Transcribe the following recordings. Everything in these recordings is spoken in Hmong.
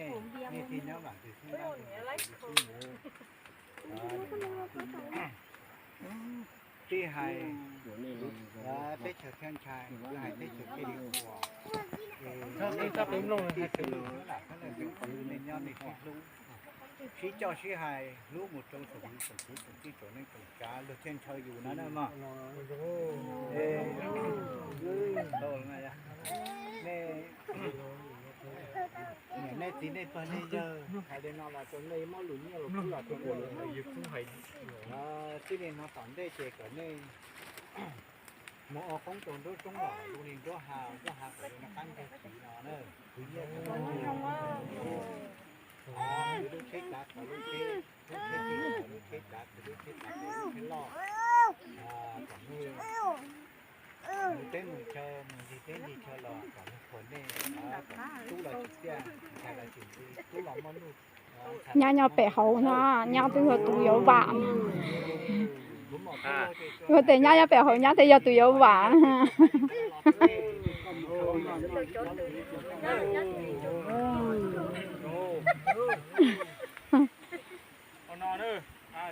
nej, nej thiaj nyob vam twg xeeb dab ntawd, sib mus. Sib hais, teb chaws thiaj ntshai, sib hais teb chaws thiaj li qhuas. Tij teb lam koj leej teb kwv, nej nyob nej sib hlub, sib coj sib hais, hlub mus rau tsoom niam tsoom txiv tsoom tij tsoom neej tsoom tsav, luag thiaj ntshaw yus na mog. Nej, niam nej txiv nej pog nej yawg hais li no los rau nej muab lus nyiaj lus kub los rau nej. Txij li no tom ntej ces kom nej mus ua qoob rau nruab roob los zoo li nruab hav, nruab hav kom zoo li qab ncaug txiv no na. Kwv nyiaj, kwv lub tsheb tsav kom lub tsheb, lub tsheb tsav kom lub tsheb tsav kom lub tsheb loj, kom nej mus teb mus chaw, mus ncig teb ncig chaw los kom nej qhuas nej, kom tub los tsis txiaj, ntxhais los tsis ntxi, tub los muaj nuj. Nyab nyob pem hauv no, nyab twb yog tus yuav vam. Yog tias nyab nyob pem hauv, nyab thiaj yog tus yuav vam.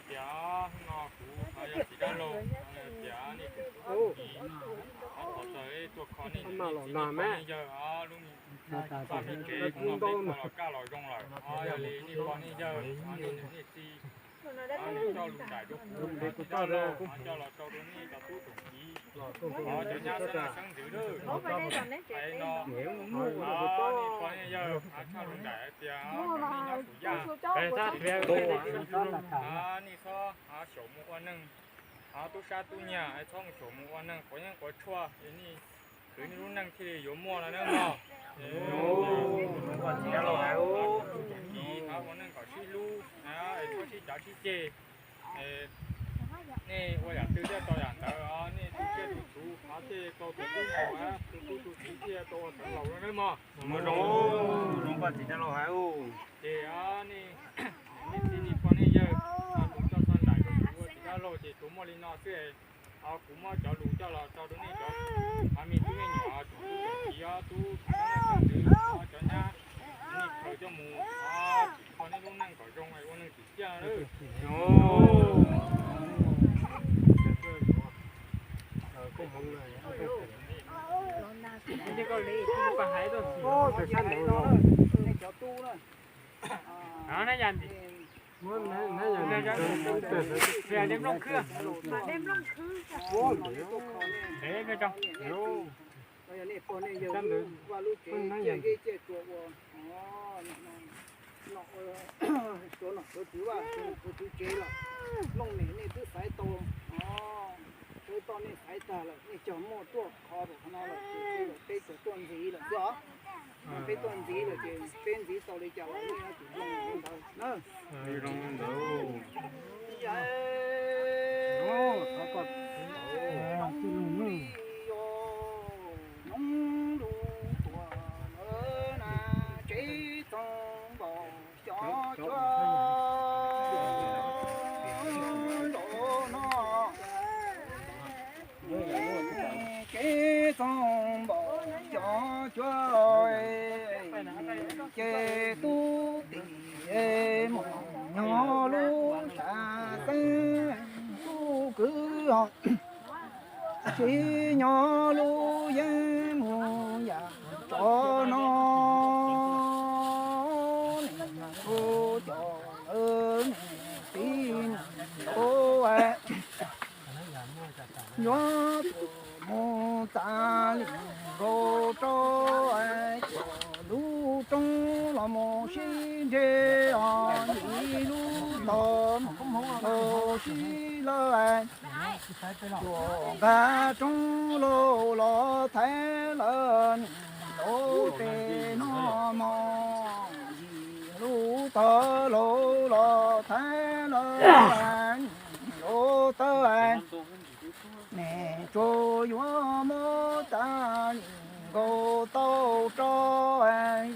Tias no kuv yog txiv dab laug, tias nej tus tub Tooj Kiv, thov txog tuaj kho nej niam nej txiv nej pog nej yawg, lub me tsev kuv muaj peb qho los kaj los zoo lawm, yog li nej pog nej yawg, nej niam nej txiv, nej coj lus nraim rau kuv, kuv coj los rau rau nej cov tub Tooj Kiv, cov nyab xeeb ntxwv lawm, hais no, nej pog nej yawg tshaj lus nraim hais tias kom nej nyob kuv yaj, nej txhob xyaum mus ua neeg tub sab tub nyiag, txhob mus xyaum mus ua neeg quav yeeb quav tshuaj, es nej khwv nej lub neej thiaj li yuav muaj no nawb mog. Txiv dab laug hais, tub Tooj Kiv, ua neej kom sib hlub, es txhob sib cav sib ceg. Nej ua yam twg thiaj tau yam ntawd, nej tu siab tu tswv, thiaj tau tus tub laus, tus tub tus txiv thiaj tau ua txwv laus no nawb mog. Zoo, zoo koj txiv dab laug hais. Ces nej txiv nej pog nej yawg, tus coj txog nraim rau kuv ua txiv dab laug ces tsuas muaj li no xwb. Kuv muab cov lus coj los tso rau nej cov, me tub me nyuam, tub tub Tooj Kiv, tub tub Tooj Kiv, cov nyab, nej khaws coj mus tsim kho nej lub neej kom zoo, ua neeg tsim txiaj lawm. Yog nej pog nej yawg vaj lub tsev ciaj zeb ciaj tsuas ua nom, nom, suav nom suav tswv vaj, suav nom suav tswv tsev los, looj mem nej twb xaiv tau, tsawv toj nej xaiv tag lawm, nej cog muaj tuaj kho rau qhov no lawm ces peb tsuas tuaj ntxiv lawm xwb os. Peb tuaj ntxiv lawm ces peb ntxiv tau li cas los nej yuav tsum zoo li ntawd na. Nyob lub tuam lawv na, tsev txoov npaum xyov cuaj los no, tsev txoov npaum xyov cuaj, ces tub tim mus nyob lub sab xeeb tub kwv os, tsis nyob lub yeeb mus yam tsov no. Kuv cov lawv niam txiv nraud, yuav tsum mus txav li nkaus rau cov lub roob los mus sib nrhe os, yim lub tog los sib lawv, tuam nkag roob lauj los thaiv lawv niam lauj pem no mog, yim lub tog lauj los thaiv lawv niam lauj tawb. Nej tsuas yuav muab txav li nkaus tau rau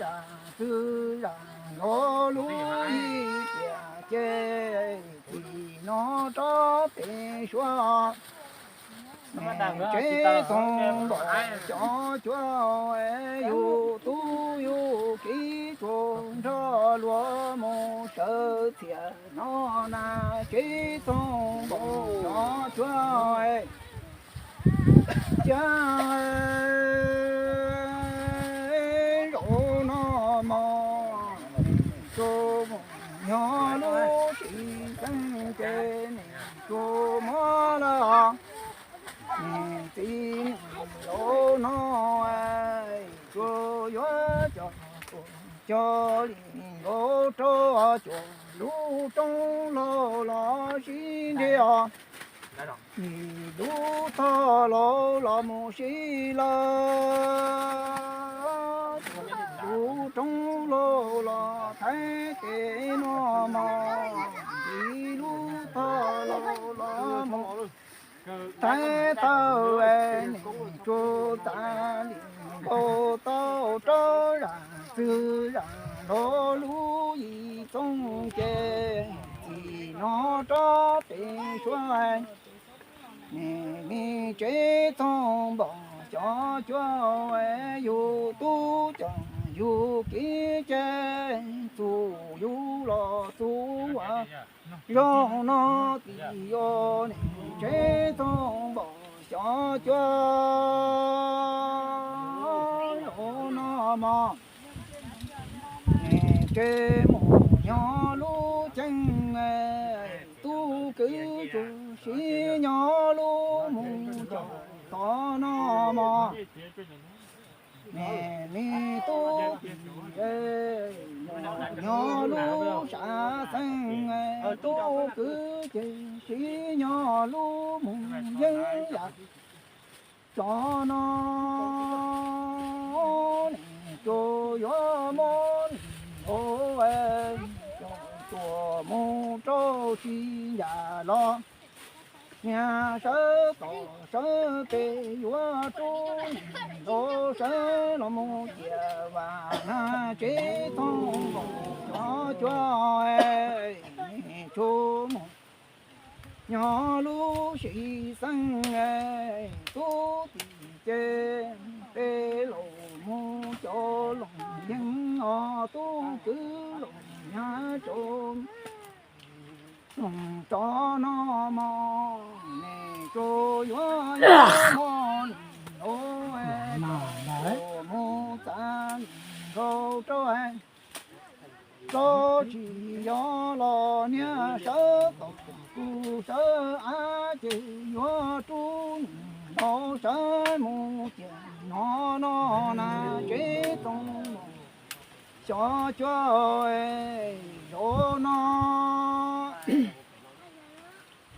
zam txwv zam nkaus lub yim tiam ces txij no rov pem suav. Tsev txoov npaum xyov cuaj, yus tub yus kiv tsuas nrog luag mus sawv txhiaj no na, tsev txoov npaum xyov cuaj. Cas zaum no mog, tsuas mus nyob lub tsis xeeb ces nej tsuas muab lawv niam txiv niam laus no, tsuas yuav coj, coj li nkaus rau cov lub roob lauj los sib nrhe os. Yim lub tog lauj los mus sib lawv, lub roob lauj los thaiv tes no mog, yim lub tog lauj los mus thaiv tawm, nej tsuas txav li nkaus tau rau zam txwv zam nraud lub yim txoov ces txij no rov pem suav. Nej me tsev txoov npaum xyov cuaj, yus tub coj yug kev cai txug yug los txug ua. Zaum no tim yuav niam tsev txoov npaum xyov cuab. Zaum no mog, niam tsev mus nyob lub ceeb, tub kwv tsuas sib nyob lub mus caum tod no mog. Niam me tub tim mus nyob lub sav xeeb, tub kwv ces sib nyob lub mus yeeb yam. Tso no niam tsuas yuav muab niam hauv, tsuas mus rau tsis ncaj los. Niag sawv tod sawv pem yuav rub niam hauv sawv los mus ciam vas na tsev txoov npaum xyov cuab, niam tsuas mus nyob lub sis xeeb, tub tim ces peb los mus cov loos yeeb os, tub kwv los nyob rau loos tod no mog. Niam tsuas yuav yuav mog niam hauv, tsuas mus txav niam hauv rau tso tsis yog los niag sawv tod kuv sawv av ces yuav rub niam hauv sawv mus ciam no no na tsev txoov npaum xyov cuab. Zaum no,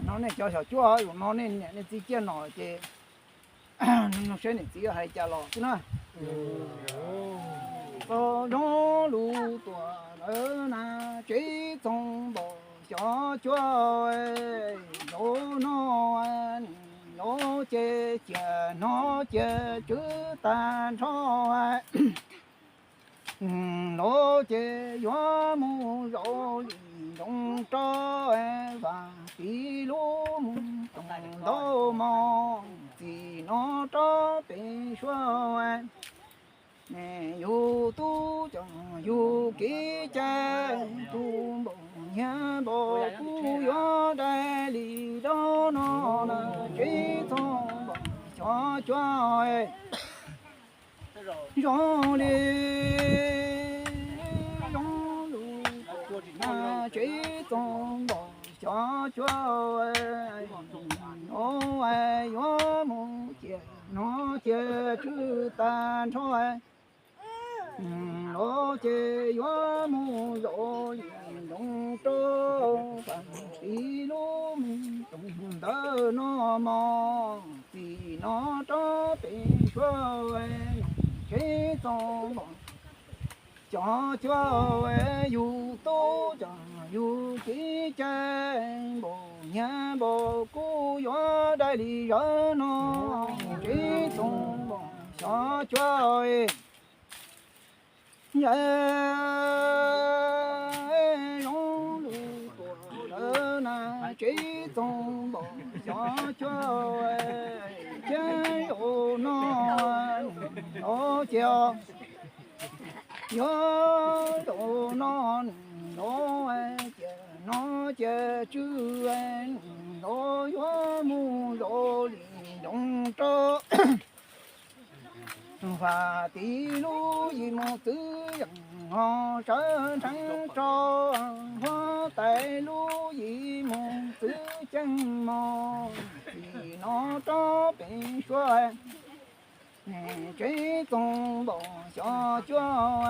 no nej cov xyov cuab, zaum no nej niam nej txiv ciaj no ces nug saib niam txiv hais cas los xwb na. Txog zoo lub tuam lawm na tsev txoov npaum xyov cuab. Zaum no niam hauv ces cia hnov cia tswv tag nrho. Niam hauv ces yuav mus zaum li nroos rau vas tid lub mus toom ntau mog, txij no rov pem suab. Niam yug tub coj yug kev cai, tub npaum nyiag npaum kuj yuav dai li dob no na tsev txoov npaum xyov cuab. Zoo li zoo lub tuam na tsev txoov npaum xyov cuab. Niam hauv yuav mus cia hnov cia tswv tag nrho. Niam hauv ces yuav mus zaum li nroos rau vas tid lub mus toom ntawm no mog, txij no rov pem suab. Tsev txoov npaum xyov cuab, yug tub coj yug kev cai, npaum nyiag npaum kuj yuav dai li zawv no. Tsev txoov npaum xyov cuab. Yawm zoo lub tuam lawm na tsev txoov npaum xyov cuab. Cia zaum no los cia, yuav zaum no los cia, no cia tswv los yuav mus zaum li nroos rau vas tid lub yim mus txwv yees ho sawv nrheev rau huab tais lub yim mus txwv ceeb mog, txij no rov pem suab. Tsev txoov npaum xyov cuab,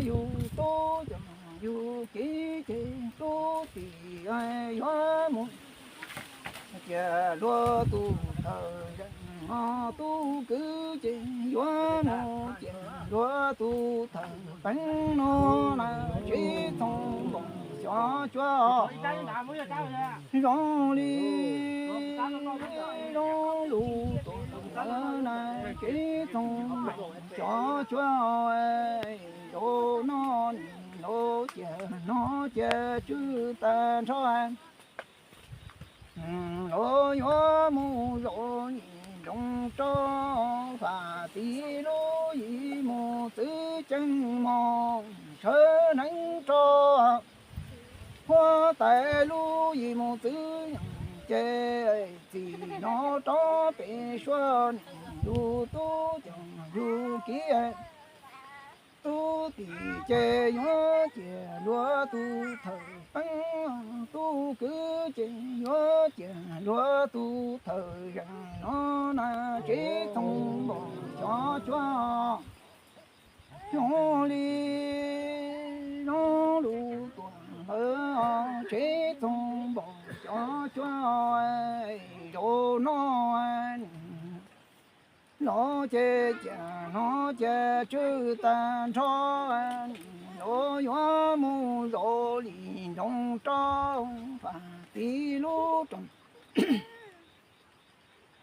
yug tub coj yug kev cai, tub tim yuav mus cia luag tus thawj zaug, tub kwv ces yuav mus cia luag tus thawj peev no na tsev txoov npaum xyov cuab. Zoo li zoo lub tuam lawm na tsev txoov npaum xyov cuab. Zaum no los cia hnov cia tswv tag nrho. Los yuav mus zaum li nroos rau vas tid lub yim mus txwv ceeb mog, mus txwv yees ces txim no rov pem suab, yus tub coj yus kiv tub tim ces yuav cia luag tus thawj peeb, tub kwv ces yuav cia luag tus thawj zeem no na, tsev txoos npaum xyov cuab. Zoo li zoo lus tuam lawm, tsev txoos npaum xyov cuab. Zaum no los ces cia no ces tswj tag nrho, los yuav mus zaum li nroos rau vam tiv lub rooj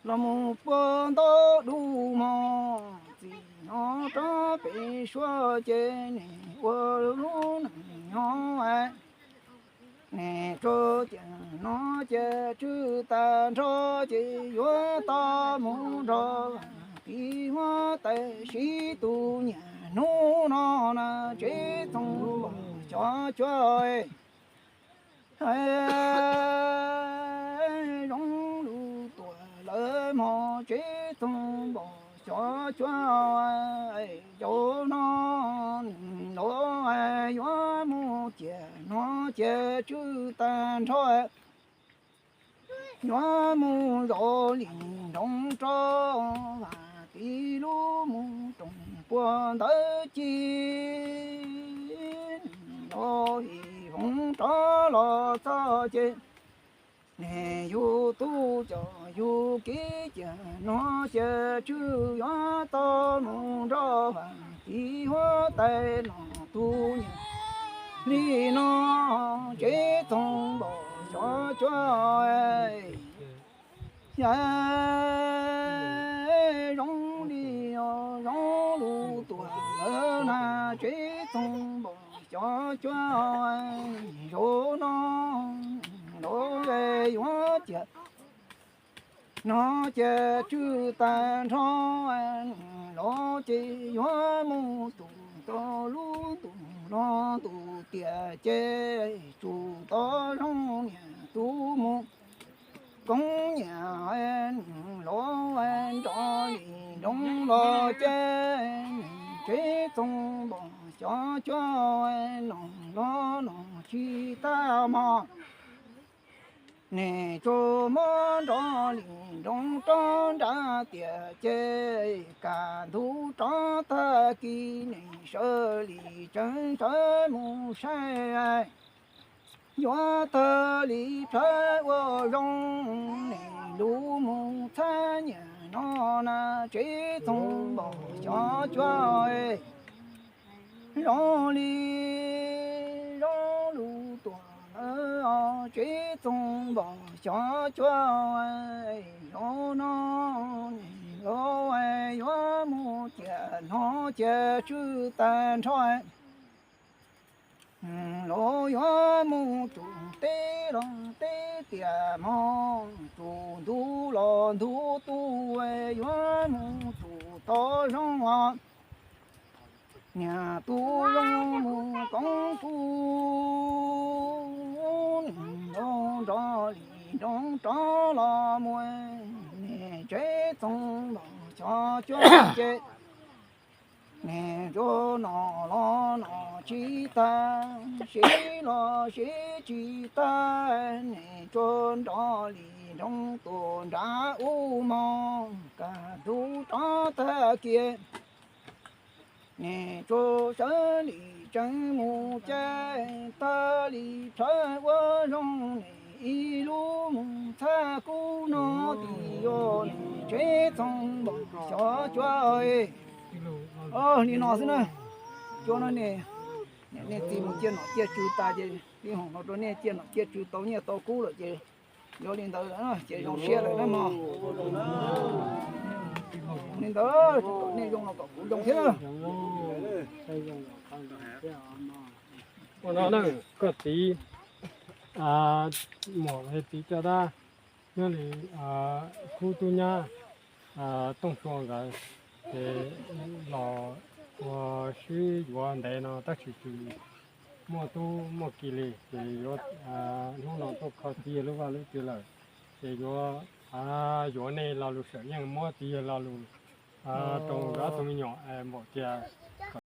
los mus puag ntaub dub mog. Txim no rov pem suab ces nws ua lub neej nyob, nws tsuas cia no ces tswj tag nrho ces yuav tau mus nrog vam tiv huab tais sib tus nyiam hnub no na, tsev txoos npaum xyov cuab. Zoo lus tuam lawm mog, tsev txoos npaum xyov cuab. Zaum no los yuav mus cia no ces tswj tag nrho, yuav mus zaum li nroos rau vam tiv lub mus rooj puag ntawd ci. Los ib voos rov los txog ces nws yus tub coj yus kiv cia no ces tswj yuav tau mus nrog vam tiv huab tais no tus nyiam li no, tsev txoos npaum xyov cuab. Yog zoo li zoo lus tuam lawm na, tsev txoos npaum xyov cuab. Zaum no los yuav cia no ces tswj tag nrho los ces yuav mus tus tau lub ntuj los ntuj tiam ces tsum tau zoo niam tub mus koob nyiam los nrov li nroos los ces tsev txoos npaum xyov cuab. Los los los tsis tag mog, nws tsuas muab nrov li nroos rau nrad tiam ces kaj ntug rov tag kis nws sawv li tsees sawv mus saib yuav tawg li plhaw ua zoo, nws lub mus txhab nyiam no na, tsev txoos npaum xyov cuab. Zoo li zoo lus tuam lawm, tsev txoos npaum xyov cuab. Zaum no los yuav mus cia no cia tswj tag nrho los yuav mus tsum teb los teb tiam mog, tsum ntug los ntug tu, yuav mus tsum tau zoo os. Niam tub zoo mus koob kuj nrov li nroos rov los mus, niam tsev txoos npaum xyov cuab ces nws tsuas nom los nom tsis tag, siv los siv tsis tag, nws tsuas nrov li nroos tuaj nram ub mog, kaj ntug rov tag kiag nws tsuas sawv li tsees mus ces tag li plhaw ua zoo, nws ib lub mus txhab kub no tim os, nws tsev txoos npaum xyov cuab. Li no xwb na, cuab no ne, nej txiv mus ciaj nom ciaj tswv tas ces pib hoom no rau nej ciaj nom ciaj tswv tau nyiaj tau kub lawm ces yog li ntawd ces zoo siab lawm na mog. Li ntawd kom nej zoo los kom kuv zoo thiab. Ua no na, koj txiv, muam txiv coj dab nyob li khub tub nyab Tooj Sua nkawd, ces los ua sib yuav ntev no tab sis tsis muaj tub muaj ki li ces yuav, hnub no tuaj kho txiv yawg lub vaj lub tsev lawm, ces yuav, yuav nej lo lus sawm yeej muab txiv yawg lo lus rau ob tug me nyuam npaum tias